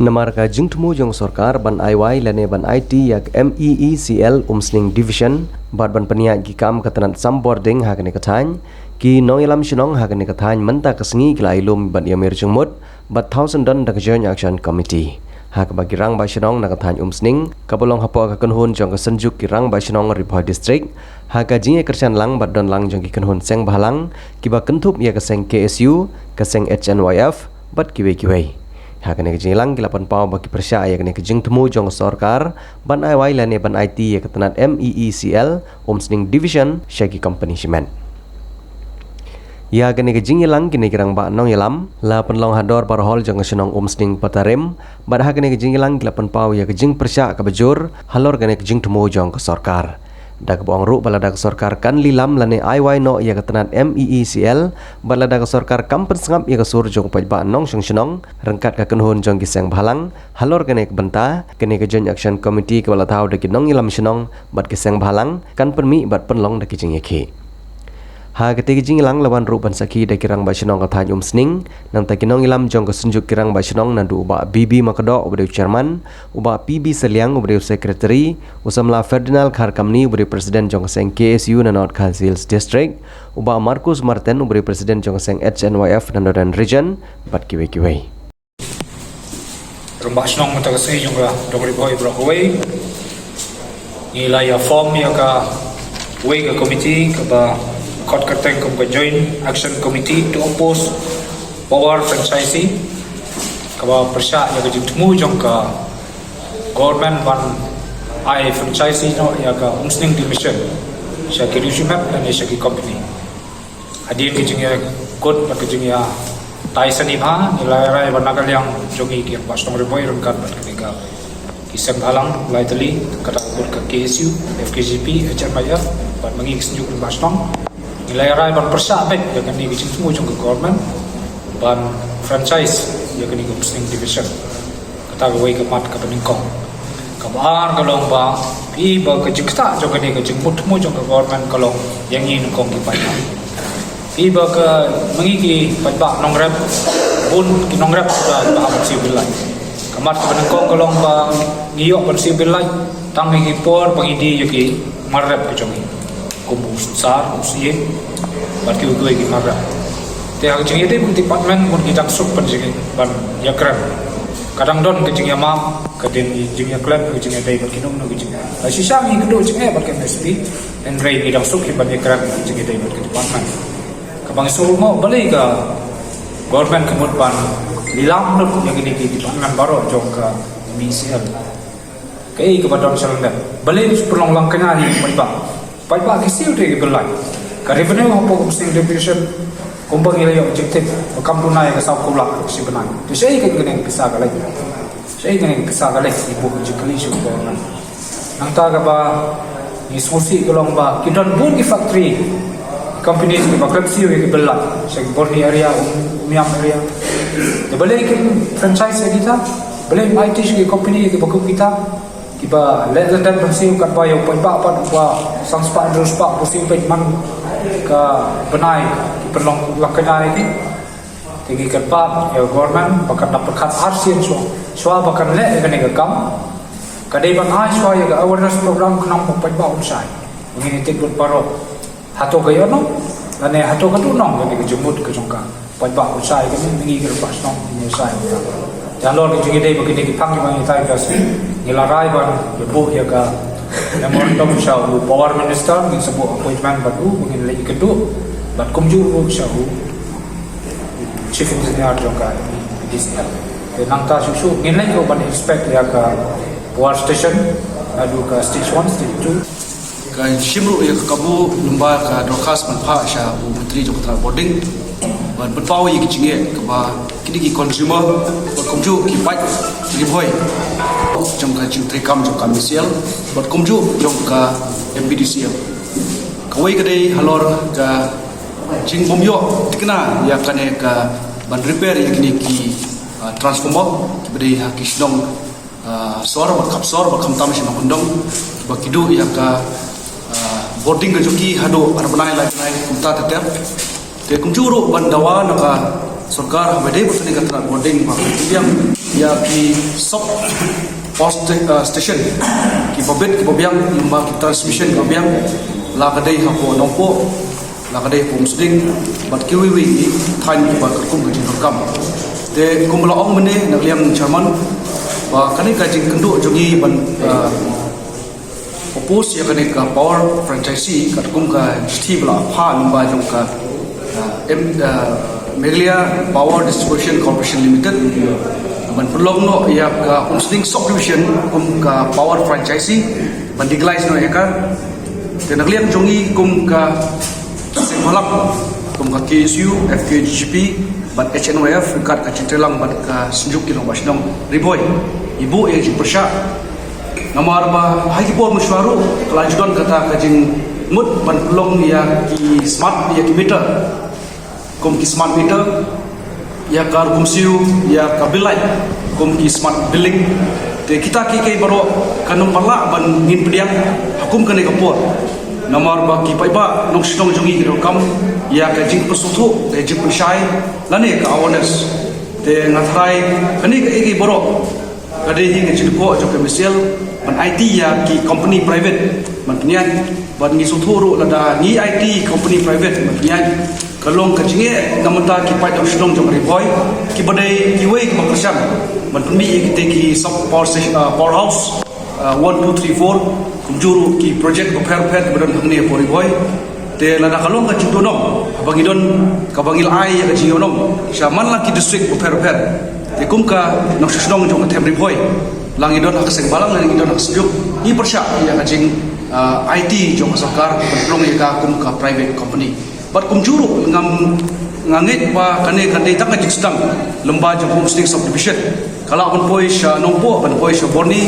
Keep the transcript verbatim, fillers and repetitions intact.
Namar ka jingthmu jong sorkar ban ai wai lane ban aiti ïa ka M E E C L Umsning Division bad ban pynïaid ki kam ka tnat sam bording ha kane ka thaiñ, ki nongïalam shnong ha kane ka thaiñ mynta ka sngi ki la ïalum bad ïamir jingmut bad thaw syndon da ka Joint Action Committee. Ha kaba ki rangbah shnong na ka thaiñ Umsning, kaba long hapoh ka kynhun jong ka Synjuk ki Rangbah Shnong Ri Bhoi District, ha ka jingïakyrshan lang bad don lang jong ki kynhun seng bhalang, kiba kynthup ïa ka seng K S U, ka seng H N Y F, bad kiwei kiwei. Ha kane ka jingïalang ki la pynpaw ba ki pyrshah ïa kane ka jingthmu jong ka sorkar ban ai wai lane ban aiti ïa ka tnat M E E C L Umsning Division sha ki company shimet. Ïa kane ka jingïalang kine ki rangbah nongïalam la pynlong ha dorbar hall jong ka shnong Umsning Patarim, bad ha kane ka jingïalang ki la pynpaw ïa ka jingpyrshah kaba jur halor kane ka jingthmu jong ka sorkar. Da kaba ong ruh ba lada ka sorkar kan lilam lane ai wai noh ïa ka tnat M E E C L, bad lada ka sorkar kam pynsngap ïa ka sur jong u paidbah nongshong shnong ryngkat ka kynhun jong ki seng bhalang halor kane ka bynta, kane ka Joint Action Committee kaba la thaw da ki nongïalam shnong bad ki seng bhalang kan pynmih bad pynlong da ki jingïakhih. Ha kata ka jingïalang la wan ruh ban sakhi da ki rangbah shnong ka thaiñ Umsning, nangta ki nongïalam jong ka Synjuk ki Rangbah Shnong, naduh u Bah B B Makdoh uba dei u chairman, u Bah P B Saliang uba dei u secretary, u samla Ferdinand Kharkamni uba dei u president jong ka seng K S U na North Khasi Hills District, u Bah Marcus Martin uba dei u president jong ka seng H N Y F na Northern Region, bad kiwei kiwei. Rangbah shnong mynta ka sngi jong ka Dong Ri Bhoi baroh kawei, ngi la ïa form ïa kawei ka committee kaba khot kyrteng kum ka Joint Action Committee to oppose power franchisee, kaba pyrshah ïa ka jingthmu jong ka government ban ai franchisee noh ïa ka Umsning Division sha ki riew shimet lane sha ki company. Hadien ka jingïakut bad ka jingïatai sani bha, ngi la rai ban na ka liang jong ngi ki rangbah shnong Ri Bhoi ryngkat bad kane ka ki seng bhalang lai tylli, kata ka kut ka K S U, F K J P, H M Y F, bad ma ngi ki Synjuk Rangbah Shnong, ngi la rai ban pyrshah beit ïa kane ka jingthmu jong ka government ban franchise ïa kane ka Umsning Division. Kata kawei ka mat kaba nyngkong. Kaba ar ka long ba phi ba ka jingktah jong kane ka jingmut thmu jong ka government ka long ïa ngi nyngkong ki paidbah. Phi ba ka ma ngi ki paidbah nongrep, bun ki nongrep kiba hap ban siew bill lait. Ka mat kaba nyngkong ka long ba ngi ïoh ban siew bill lait tang ha ki por ba ngi die ïa ki mar rep ki jong ngi, kum u Synsar, u Syiem bad kiwei kiwei ki mar rep. Te ha ka jingïadei bad department bun ki dang suk ban jingïa, ban ïakren. Ka dang don ka jingïamap, ka dang jingïaklet, ka jingïadei bad ki nongno ki jingïa. La shisha ngi kynduh jingeh bad ka M S P, hynrei ngi dang suk hi ban ïakren ka jingïadei bad ka department. Kaba ngi sngewnguh balei ka government ka mut ban lilam lut ïa kine ki department baroh jong ka M E C L. Kaei kaba don sha lyndet? Balei pynlong lang kane ïa ki paidbah? Paidbah ki siew te ki bill lait. Ka revenue hapoh ka Umsning Division, kumba ngi la ïoh jingtip, ba kam duna ïa ka saw phew lak shi bnai. Te shaei kane ka pisa ka leit? Shaei kane ka pisa ka leit? Ngi buh jingkylli sha u government. Nangta kaba ngi sngewsih ka long ba ki don bun ki factory, companies kiba khlem siew ïa ki bill lait sha ki Borni area, Um-, Umiam area. Te balei kim franchise ïa kita? Balei ym aiti sha ki company kiba kum kita, kiba leh lyndet ban siew, katba ïa u paidbah pat uba san spah hynriew spah ba siew peit man ka bnai ki pynlong lang kane ïa ki. Te ngi kyrpad ïa ka government ba kan da pyrkhat arsien shuwa, shuwa ba kan leh ïa kane ka kam, ka dei ban ai shuwa ïa ka awareness program khnang ba u paidbah un shai. Ba ngin ïa tip lut baroh hato ka ïoh nong lane hato ka duh nong kane ka jingmut ka jong ka paidbah, un shai kane, ma ngi ki rangbah shnong ngin ïa shai. Te halor ka jingïadei bad kine ki phang kiba ngi ïa tai ka sngi, ngi la rai ban ïa buh ïa ka memorandum sha u Power Minister, ngin sa buh appointment bad u, ba ngin leit ïakynduh bad kumjuh ruh sha u Chief Engineer jong ka M E E C L. Te nangta shuh shuh ngin leit ruh ban inspect ïa ka power station, naduh ka stage one, stage two. Ka shim ruh ïa ka kabu lyngba ka dorkhas ban phah sha u Myntri jong ka tnat bording ban pynpaw ïa ki jingeh kaba kine ki consumer bad kumjuh ki paid Ri Bhoi jong ka jingtrei kam jong ka M E C L bad kumjuh jong ka M P D C L. Kawei ka dei halor ka jingbym ïoh thikna ïa kane ka ban repair ïa kine ki, ah, transformer kiba dei ha ki shnong, ah, sor bad khap sor bad khamtam shnong kyndong ba ki duh ïa ka, ah, bording ka jong ki haduh ar bnai lai bnai kumta ter ter. Te kumjuh ruh ban dawa na ka sorkar haba dei bad kane ka tnat bording ba ka biang Ïa ki sub power sta- uh, station ki babit ki babiang, ïa ki transmission ki babiang, la ka dei hapoh Nongpoh, la ka dei hapoh Umsning, bad kiwei kiwei ki thaiñ kiba katkum ka jingdonkam. Te kumba la ong mynne na ka liang chairman, ba kane ka jingkynduh jong ngi ban uh, oppose ïa kane ka power franchise katkum ka shithi ba la phah lyngba jong ka uh, M, uh, Meghalaya Power Distribution Corporation Limited ban pynlong noh ïa ka Umsning subdivision kum ka power franchise, ban legalize noh ïa ka. Te na ka liang jong ngi kum ka seng bhalang, kum ka K S U, F K J G P bad H N Y F, ryngkat ka jingtreilang bad ka Synjuk ki Rangbah Shnong Ri Bhoi, i buh ïa ka jingpyrshah. Namar ba ha ki por mynshuwa ruh ka la ju don kata ka jingmut ban pynlong ïa ki smart, ïa ki meter, kum ki smart meter, ïa ka rukom siew ïa ka bill light kum ki smart billing. Te kita kiei kiei baroh kan ym pat lah ban ngin pdiang ha kum kane ka por. Namar ba ki paidbah nongshong jong ngi ki donkam ïa ka jingpynsngewthuh, ka jingpynshai lane ka awareness. Te nga tharai kane kiei kiei baroh ka dei hi ka jingkyrkhu jong ka M C L ban aiti ïa ki company private ban pynïaid. Bad ngi sngewthuh ruh lada ngi aiti company private ban pynïaid, ka long ka jingeh na ka bynta ki paid nongshong jong Ri Bhoi kiba dei kiwei kiba kyrshan ban pynmih ïa kita ki sub power station, uh, powerhouse, uh, one two three four, kumjuh ruh ki project bapher bapher kiba don hangne hapoh Ri Bhoi. Te lada ka long ka jingduhnong kaba ngi don, kaba ngi la ai ïa ka jingïalam sha man la ki district bapher bapher, te kum ka nongshong shnong jong ka them Ri Bhoi, la ngi don ha ka seng bhalang, la ngi don ha ka Synjuk, ngi pyrshah ïa ka jing, uh, aiti jong ka sorkar ban pynlong ïa ka kum ka private company. Bad kumjuh ruh ngam, nga ngeit ba kane ka dei tang ka jingsdang lyngba jong ka Umsning subdivision. Ka lah ban poi sha Nongpoh, ban poi sha Borni,